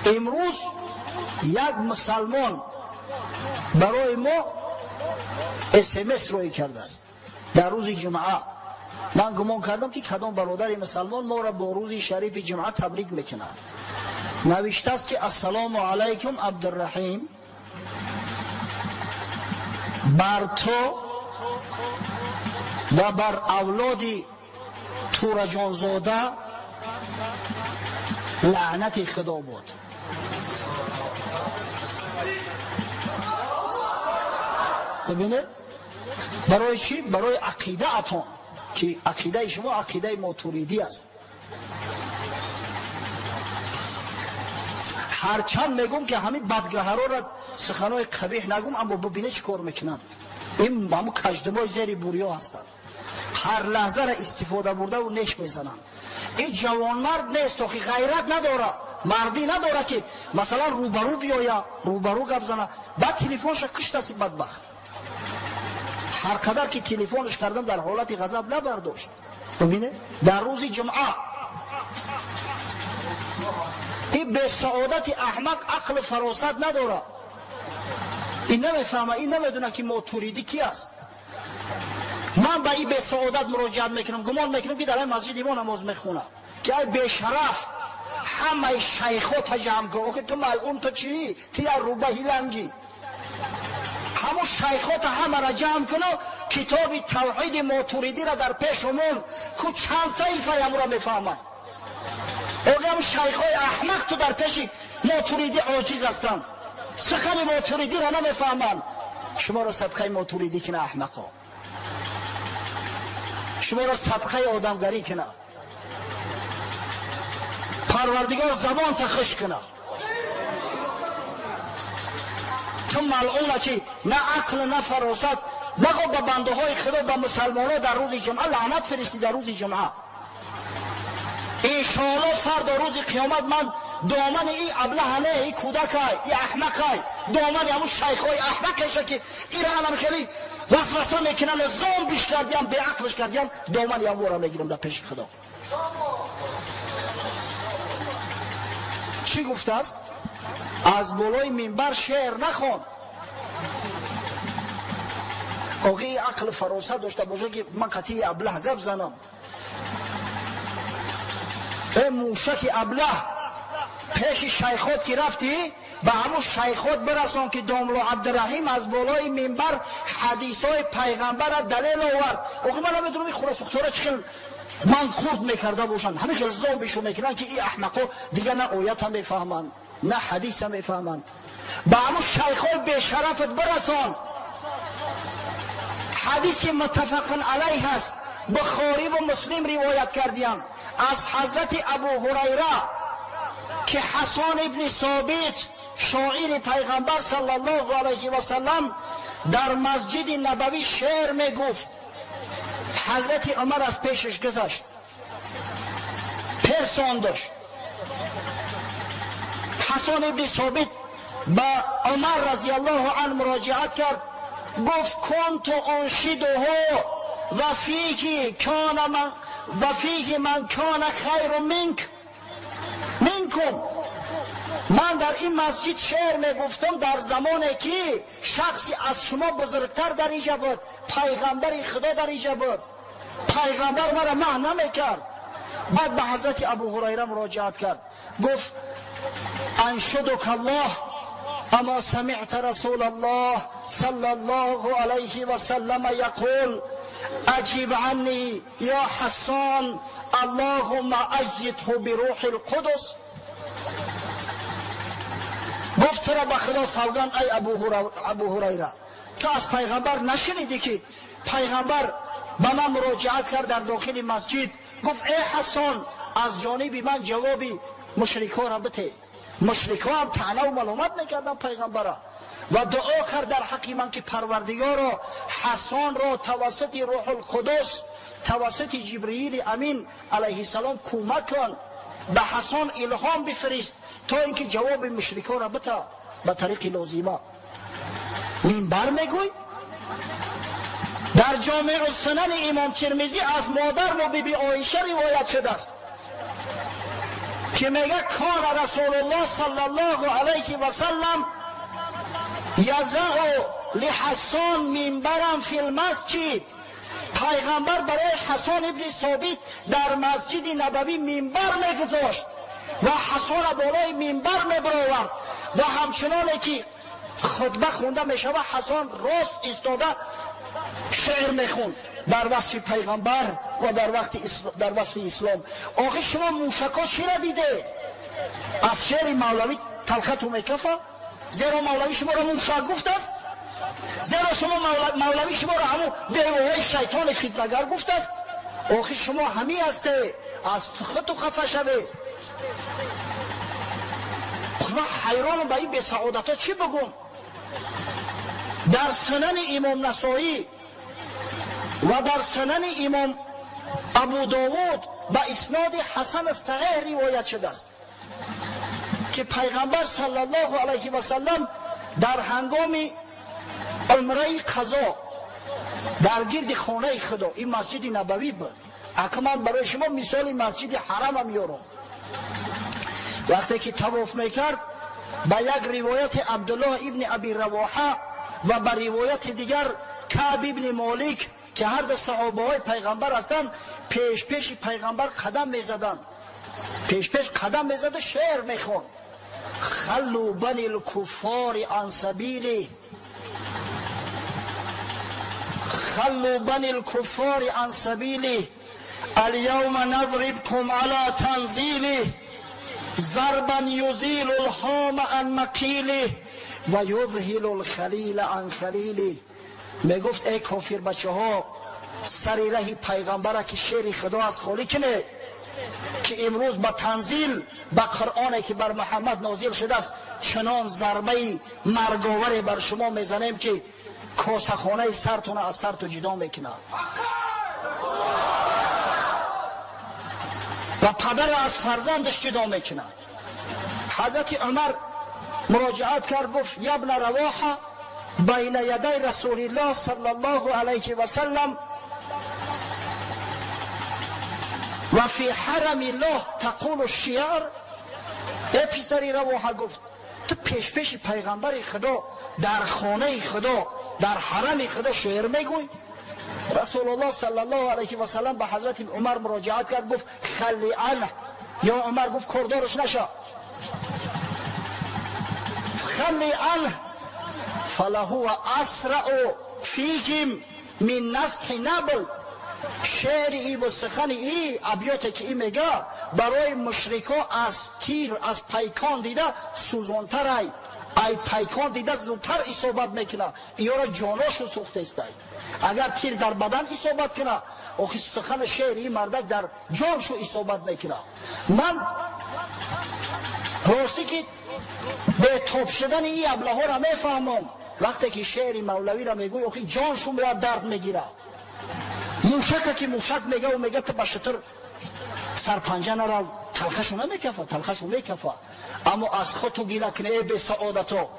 Имрӯз як мусалмон барои мо СМС роӣ кардааст дар рӯзи ҷумъа. Ман гумон кардам, ки кадом бародари мусалмон моро бо рӯзи шарифи ҷумъа табрик мекунад. Навиштааст, ки ассалому алайкум, Абдурраҳим, бар ту ва бар авлоди Тураҷонзода лаънати Худо буд. Бибинед, барои чӣ? Барои ақидаатон, ки ақидаи шумо ақидаи мотуридӣ аст. Ҳарчанд мегӯм, ки ҳамин бадгаҳароро суханои қабеҳ нагӯм, аммо бибинед, чӣ кор мекунанд. Ин ҳамун каждумои зери буриё ҳастанд, ҳар лаҳзаро истифода бурдаву неш мезананд. Ин ҷавонмард нест, охи ғайрат надора, мардӣ надора, ки масалан рӯбарӯ биёя, рӯбарӯ гап зана. Баъд телефонша киштаси бадбахт. Ҳар қадар ки телефонш кардам, дар ҳолати ғазаб набардошт. Бибинед, дар рӯзи ҷумъа ин бесаодати аҳмақ ақлу фаросат надорад. Ин намефаҳма, ин намедонад, ки мотуридӣ ки аст. Ман ба ин бесаодат муроҷиат мекунам, гумон мекунам, ки дар ин масҷиди мо намоз мехонад, ки ай бешараф, ҳамаи шайхота ҷамъ кун. Охи ту малъун, ту чӣ? Ту як рӯбаҳи лангӣ. Ҳамун шайхота ҳамаро ҷамъ куну китоби тавҳиди мотуридиро дар пешумон ку, чанд саҳифаи ҳамуро мефаҳмад. Охи ҳамун шайхҳои аҳмақ ту дар пеши мотуридӣ оҷиз ҳастанд, сухани мотуридиро намефаҳманд. Шуморо садқаи мотуридӣ кина, аҳмақо, шуморо садқаи одамгарӣ кина, Парвардигор забонта хушк кина. Ту малъуна, ки на ақл, на фаросат нахо, ба бандаҳои Худо, ба мусалмонҳо дар рӯзи ҷумъа лаънат фиристӣ. Дар рӯзи ҷумъа иншоалло фардо рӯзи қиёмат ман домани ин аблаҳа не, ин кӯдакай, ин аҳмақай, домани ҳамун шайхҳои аҳмақеша, ки ираанам хеле васваса мекунанд, зомбиш кардиям, беақлш кардиям, домани ҳамвора мегирам дар пеши Худо. Чӣ гуфтааст? Аз болои минбар шеър нахон. Охи ақлу фаросат дошта боша, ки ман қатъии аблаҳ гап занам. Э мушаки аблаҳ, пеши шайхот ки рафтӣ, ба ҳамун шайхот бирасон, ки домло Абдураҳим аз болои минбар ҳадисҳои пайғамбарра далел овард. Охи ман намедонам, ин хурасухтора чӣ хел манқурд мекарда бошанд, ҳамин хел зомбишу мекунанд, ки ин аҳмақо дигар на оята мефаҳманд, на ҳадиса мефаҳманд. Ба ҳамун шайхҳои бешарафат бирасон, ҳадиси муттафақун алайҳ аст, Бухориву Муслим ривоят кардиянд аз ҳазрати Абу Ҳурайра, ки Ҳасан ибни Собит, шоири пайғамбар саллаллоҳу алайҳи васаллам, дар масҷиди Набавӣ шеър мегуфт. Ҳазрати Умар аз пешаш гузашт, персондаш. Ҳасан ибни Собит ба Умар разиаллоҳу анҳу муроҷиат кард, гуфт: кунту уншидуҳу ва фиҳи кана ман ва фиҳи ман кана хайру минк минкум. Ман дар ин масҷид шеър мегуфтам дар замоне ки шахси аз шумо бузургтар дар инҷа буд, пайғамбари Худо дар инҷа буд, пайғамбар маро маҳ намекард. Баъд ба ҳазрати Абу Ҳурайра муроҷиат кард, гуфт: аншудука Аллоҳ, ама самиъта расул Аллоҳ саллаллоҳу алайҳи васаллама яқул: аҷиб анни ё Ҳассон, аллоҳумма айидҳу бирӯҳи лқудус? Гуфт: туро ба Худо савганд, ай Абу Ҳурайра, ту аз пайғамбар нашунидӣ, ки пайғамбар ба ман муроҷиат кард дар дохили масҷид, гуфт: э Ҳассон, аз ҷониби ман ҷавоби мушрикҳоро бите? Мушрикҳо ҳам таънаву маломат мекарданд пайғамбара. Ва дуо кард дар ҳаққи ман, ки Парвардигоро, Ҳасонро тавассути Рӯҳулқудус, тавассути Ҷибриили Амин алайҳиссалом кӯмак кун, ба Ҳасон илҳом бифирист, то ин ки ҷавоби мушрикҳоро бита ба тариқи лозима. Минбар мегӯй? Дар Ҷомеъу Сунани имом Термизӣ аз модармо биби Оиша ривоят шудааст, ки که میگه کان رسول الله صلی الله علیه و سلم یضع لحسان منبرا فی المسجد. پیغمبر برای حسان ابن ثابت در مسجد نبوی منبر میگذاشت و حسان بالای منبر میبراورد و همچنانه که خطبه خونده میشود حسان راست ایستاده شعر میخوند در وصف پیغمبر و در وصف اسلام. آخه شما موشکا چی را دیده؟ از شعر مولوی تلختو میکفه؟ زیرا مولوی شما را موشک گفت است؟ زیرا شما مولوی شما را همون دیوهای شیطان فتنه‌گر گفت است؟ آخه شما همی هسته، از خودتو خفه شوه. من حیرانم به این بی‌سعادت ها چی بگم. در سنن امام نسائی و در سنن امام ابو داود به اسناد حسن صحیح روایت شده است که پیغمبر صلی الله علیه و سلم در هنگام عمره قضا در گرد خانه خدا، این مسجد نبوی بود، اکنون برای شما مثال مسجد حرم میارم، وقتی که طواف میکرد با یک روایت عبدالله ابن ابی رواحه و با روایت دیگر کعب ابن مالک که هر دو صحابه های پیغمبر هستند، پیش پیش پیغمبر قدم میزدند، پیش پیش قدم میزد و شعر میخوند: خلوا بنی الکفار عن سبیله، خلوا بنی الکفار عن سبیله، اليوم نضربكم على تنزیله، ضربا یزیل الهام عن مقیله و یذهل الخلیل عن خلیله. میگفت ای کافر بچه ها، سر ره پیغمبر که شعر خدا از خالی کنه که امروز با تنزیل، با قرآنی که بر محمد نازل شده است، چنان ضربه مرگاور بر شما میزنیم که کاسه خانه سرتون از سرتون جدا میکنه و پدر از فرزندش جدا میکنه. حضرت عمر مراجعت کرد، گفت یبن رواحه بین یدی رسول الله صلی الله علیه و سلم و فی حرم الله تقول الشعر. ای پسری رواحه، گفت تو پیش پیش پیغمبر خدا در خانه خدا در حرم خدا شعر میگوی؟ رسول الله صلی الله علیه و سلم به حضرت عمر مراجعت کرد، گفت خلی عنه. یا عمر گفت کردارش نشا، خلی عنه فلهو اسرع فیهم من نصح نبل. شعر ای و سخن ای، ابیاتی که ای میگه برای مشرکا از تیر از پیکان دیده سوزانتر، ای پیکان دیده زودتر اصابت میکنه، ایارا جاناشو سوخته است. اگر تیر در بدن اصابت کنه، آخه سخن شعر ای مردک در جانشو اصابت میکنه. من راستی که به تاب شدن این ابله ها را میفهمم، وقتی که شعر مولوی را میگوی آخه جانشون را درد میگیره. موشک که موشک میگه و میگه تو به شتر سرپنجه نرو، تلخشو نمیکفه، تلخشو میکفه. اما از خودتو گیره کنه ای به سعادتو،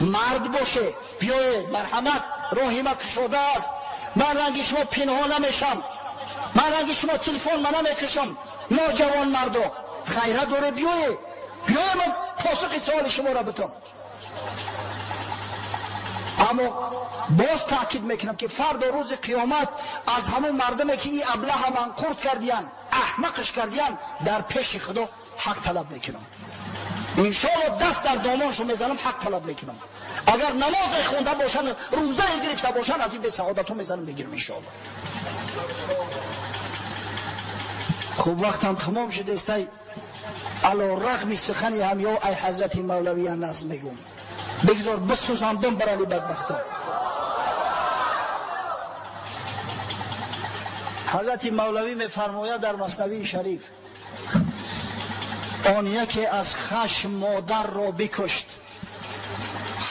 مرد باشه، بیای مرحمت، راهی ما کشاده است، من رنگ شما پنهان نمیشم، من رنگ شما تلفن من نمیکشم، ناجوان مردو خیره داره، بیای بیای من پاسخ سوال شما را بدم. اما باز تاکید میکنم که فردا روز قیامت از همون مردمی که این ابله من قرد کردیان، احمقش کردیان، در پیش خدا حق طلب میکنم. انشاءالله دست در دامانشو میزنم، حق طلب میکنم. اگر نماز خونده باشن، روزه گرفته باشن، از این به سعادتو میزنم بگیرم انشاءالله. خب وقتم تمام شده است. علی رغم سخنی هم یا ای حضرت مولوی نظم میگم، بگذار بسوزم دم برای بدبختان. حضرت مولوی میفرماید در مثنوی شریف: آن یکی از خشم مادر را بکشت،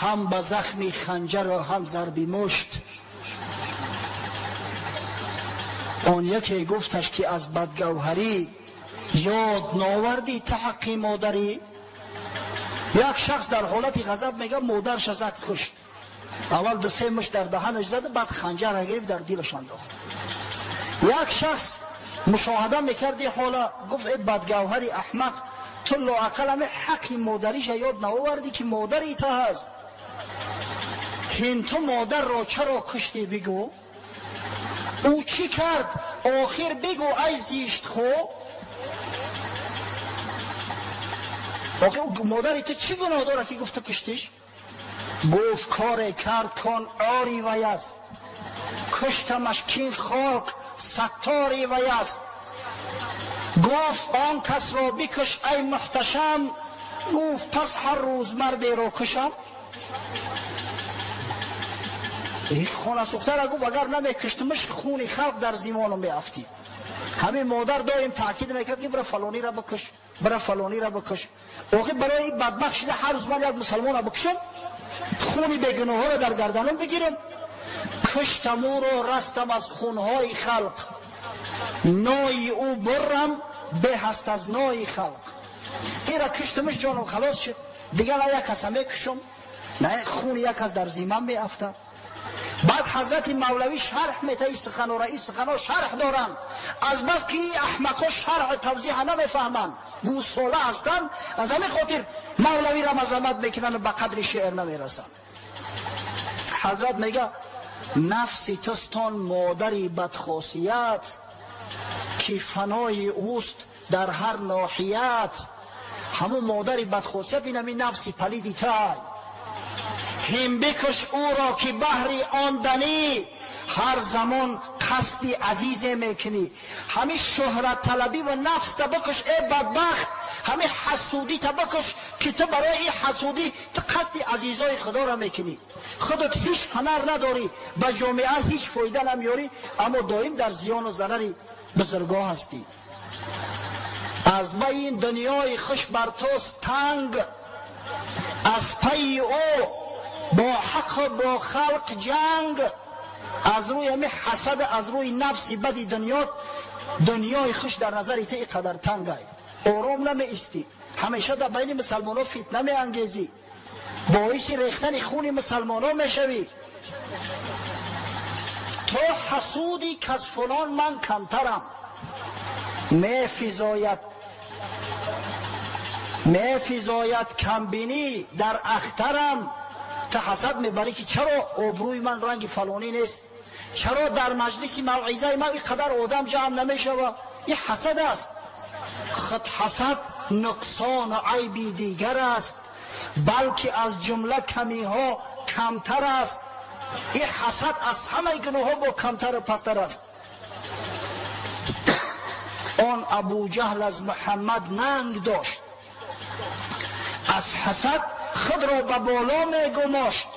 هم به زخم خنجر و هم ضرب مشت. آن یکی گفتش که از بدگوهری یاد ناوردی تحقی مادری. یک شخص در حالت غضب میگه مادرش زد کشت، اول دو سه مشت در دهنش زد، بعد خنجر گرفت در دلش انداخت. یک شخص مشاهده میکردی حالا، گفت ای بدگوهری احمق، Ту лоақал ҳаме ҳаққи модариша ёд наовардӣ ки модари та ҳаст. Ҳин ту модарро чаро куштӣ бигӯ? Ӯ чӣ кард? Охир бигӯ ай зиштхӯ. Охир модари ту чӣ гуноҳ дорад ки гуфт ту куштиш? Гуфт коре кард кон ори вай аст, куштамаш кин хок саттори вай аст. Гуфт он касро бикуш ай муҳташам, гуфт пас ҳар рӯз мардеро кушам. Хонасӯхтара гуфт агар намекуштимаш хуни халқ дар зимонам меафтид. Ҳамин модар доим таъкид мекард ки бира фалонира бикуш, бира фалонира бикуш. Охир барои ин бадбахт шуда ҳар рӯз ман як мусалмонро бикушам, хуни бегуноҳҳоро дар гарданам бигирам. Куштам ӯро, растам аз хунҳои халқ, нои ӯ бурам беҳ аст аз нои халқ. Ира куштамаш ҷоном халос шуд, дигар на як каса мекушам, на хуни як кас дар зимам меафтад. Баъд ҳазрати мавлавӣ шарҳ мета ин суханора, ин суханҳо шарҳ доранд. Аз бас ки ин аҳмақҳо шарҳу тавзеҳа намефаҳманд, гӯсола ҳастанд, аз ҳамин хотир мавлавиро мазаммат мекунанд ва ба қадри шеър намерасанд. Ҳазрат мега нафси тустон модари бадхосият, ки фанои ӯст дар ҳар ноҳият. Ҳамун модари бадхосият ин ҳамин нафси палиди тай. Ҳим бикуш ӯро ки баҳри он данӣ, ҳар замон қасди азизе мекунӣ. Ҳамин шӯҳратталабӣ ва нафста бикуш э бадбахт, ҳамин ҳасудита бикуш ки ту барои ин ҳасудӣ ту қасди азизои худоро мекунӣ. Худат ҳеҷ ҳунар надорӣ, ба ҷомеа ҳеҷ фоида намеёрӣ, аммо доим дар зиёну зарари бузургоҳ ҳастӣ. Аз вай ин дунёи хуш бар туст танг, аз пайи ӯ бо ҳаққу бо халқ ҷанг. Аз рӯи ҳамин ҳасад, аз рӯи нафси бади дунёт, дунёи хуш дар назари ту ин қадар тангай. Ором намеистӣ, ҳамеша дар байни мусалмонҳо фитна меангезӣ, боиси рехтани хуни мусалмонҳо мешавӣ. То ҳасуди кас фалон ман камтарам, мефизояд камбинӣ дар ахтарам. Ту ҳасад мебарӣ ки чаро обрӯи ман ранги фалонӣ нест, чаро дар маҷлиси мавъизаи ман ин қадар одам ҷамъ намешавад. Ин ҳасад аст. Худ ҳасад нуқсону айби дигар аст, балки аз ҷумла камиҳо камтар аст. Ин ҳасад аз ҳамаи гуноҳҳо бо камтару пасттар аст. Он Абуҷаҳл аз Муҳаммад нанг дошт, аз ҳасад худро ба боло мегумошт.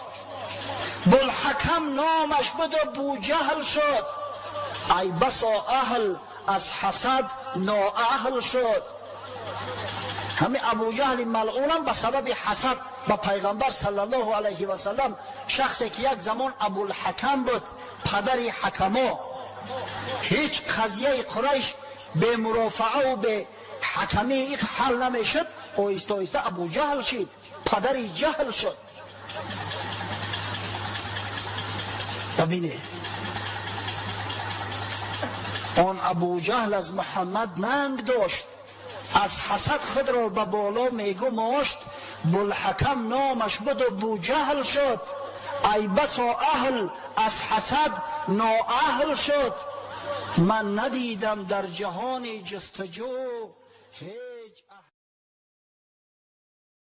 Булҳакам номаш буду Буҷаҳл шуд, ай басо аҳл аз ҳасад ноаҳл шуд. Ҳамин Абуҷаҳли малъунам ба сабаби ҳасад ба пайғамбар саллаллоҳу алайҳи васаллам, шахсе ки як замон Абулҳакам буд, падари ҳакамо, ҳеҷ қазияи Қурайш бе мурофааву бе ҳакамии ин ҳал намешуд. Оҳиста оҳиста Абуҷаҳл шид, падари ҷаҳл шуд. Бибинед, он Абуҷаҳл аз Муҳаммад нанг дошт, аз ҳасад худро ба боло мегумошт. Булҳакам номаш буду Буҷаҳл шуд, ай басо аҳл аз ҳасад ноаҳл шуд. Ман надидам дар ҷаҳони ҷустуҷӯ ҳеҷ